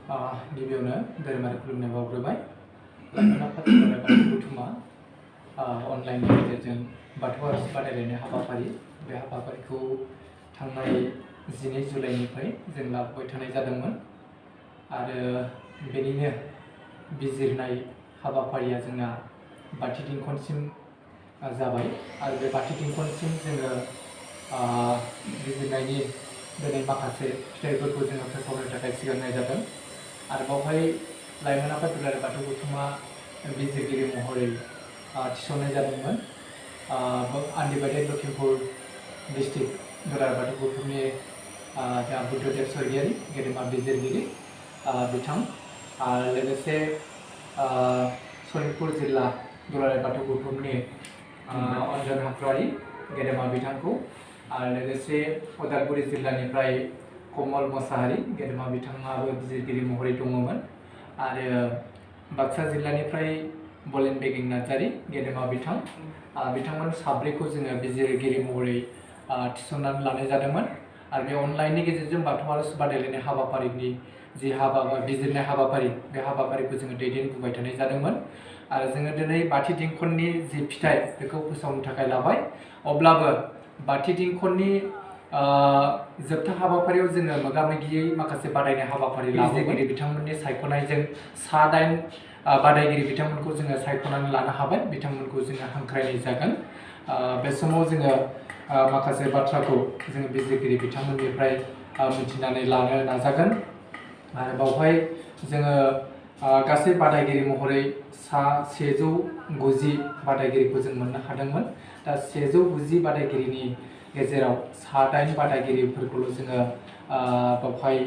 गिबियावनो धोरोमारि खुलुमनाय बावग्रोबाय। लाइमोन आफाद दुलाराय बाथौ गौथुमा अनलाइननि गेजेरजों बाथौ आर'ज बादायलायनाय हाबाफारि बे हाबाफारिखौ थांनाय 12 जुलाइनिफ्राय जों लाबोबाय थानाय जादोंमोन आरो बेनिनो बिजिरनाय हाबाफारिया जोंना बाथि दिंखनसिम जाबाय आरो बे बाथि दिंखनसिम जोङो बिजिरनायनि दिनै माखासे फिथाइफोरखौ जोङो फोसावनो थाखाय सिगांनाय जादों आरो बावहाय लाइमोन आफाद दुलाराय बाथौ गौथुमा बिजिरगिरि महरै थिसननाय जादोंमोन। आनडिभाइडेड लखिमपुर डिस्ट्रिक्ट दुलाराय बाथौ गौथुमनि जोंहा बुद्धदेब स्वर्गियारि गेदेमा बिजिरगिरि बिथां आरो लोगोसे सनितपुर जिल्ला दुलाराय बाथौ गौथुमनि अन्जन हाखरारि गेदेमा बिथांखौ आरो लोगोसे उदालगुरि जिल्लानिफ्राय कमल मोसाहारि गेदेमा बिथाङाबो बिजिरगिरि महरै दङमोन आरो बाक्सा जिल्लानिफ्राय बलेन बेगिं नार्जारि गेदेमा बिथांमोन साब्रैखौ जोङो बिजिरगिरि महरै थिसननानै लानाय जादोंमोन आरो बे अनलाइननि गेजेरजों बाथौ आर'ज बादायलायनाय हाबाफारिनि जि बिजिरनाय हाबाफारि बे हाबाफारिखौ जोङो दैदेनबोबाय थानाय जादोंमोन आरो जोङो दिनै बाथि दिंखननि जि फिथाइ बेखौ फोसावनो थाखाय लाबाय। अब्लाबो बाथि दिंखननि जोबथा हाबाफारियाव जोङो मोगामोगियै माखासे बादायनाय हाबाफारि बिजिरगिरि बिथांमोननि सायख'नायजों 7-8 बादायगिरि बिथांमोनखौ जोङो सायख'नानै लानो हाबाय। बिथांमोनखौ जोङो हांख्रायनाय जागोन। बे समाव जोङो माखासे बाथ्राखौ जोङो बिजिरगिरि बिथांमोननिफ्राय मिथिनानै लानो नाजागोन आरो बावहाय जोङो गासै बादायगिरि महरै 190 बादायगिरिखौ जों मोननो हादोंमोन। दा 190 बादायगिरिनि गेजेराव 7-8 बादायगिरिफोरखौल' जोङो बावहाय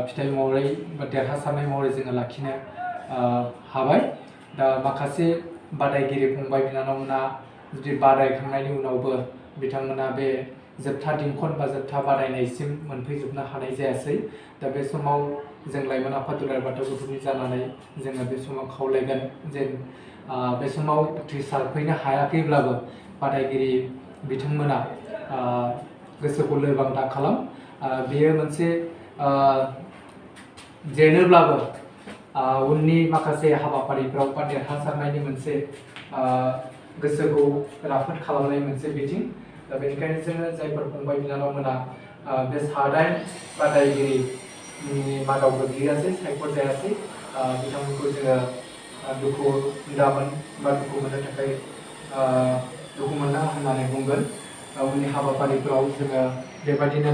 फिथाइ महरै बा देरहासारनाय महरै जोङो लाखिनो हाबाय। दा माखासे बादायगिरि फंबाय बिनानावमोना जुदि बादायखांनायनि उनावबो बिथांमोना बे जोबथा दिंखन बा जोबथा बादायनायसिम मोनफैजोबनो हानाय जायासै। दा बे समाव जों लाइमोन आफाद दुलाराय बाथौ गौथुमनि जानानै जोङो बे समाव खावलायगोन जे बे समाव उथ्रिसारफैनो हायाखैब्लाबो बादायगिरि बिथांमोना गोसोखौ लोरबां दा खालाम। बेयो मोनसे जेनोब्लाबो उननि माखासे हाबाफारिफ्राव बा देरहासारनायनि मोनसे गोसोखौ राफोद खालामनाय मोनसे बिथिं। दा बेनिखायनो जोङो जायफोर फंबाय बिनानावमोना बे 7-8 बादायगिरिनि मादाव गोग्लैयासै सायख'जायासै बिथांमोनखौ जोङो दुखु दामोन बा दुखु मोननो थाखाय दुखु मोनना होननानै बुंगोन। उननि हाबाफारिफोराव जोङो बेबायदिनो